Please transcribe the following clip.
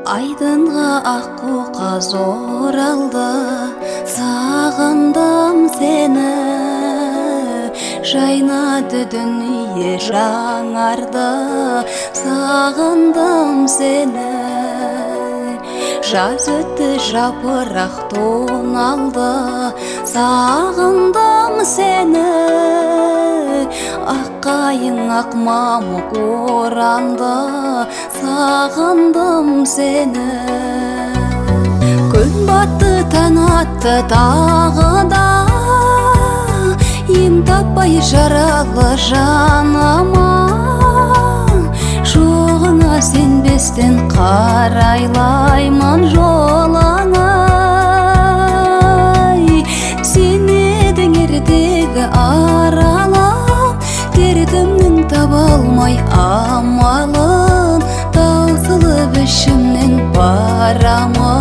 Айдынға аққу қаз оралды, сағындым сені. Жайнады дүние, жаңарды, сағындым сені. Жаз өтті, жапырақ тоналды, сағындым сені. Ақ қайың, ақ мамық оранды, сағындым сені. Күн батты, таң атты тағы да, ем таппай жаралы жаныма. Жоғыңа сенбестен қарайлаймын жолыңа. Сен едің ертегі аралап, дертімнің таба алмай амалын, таусылып ішімнен барамын.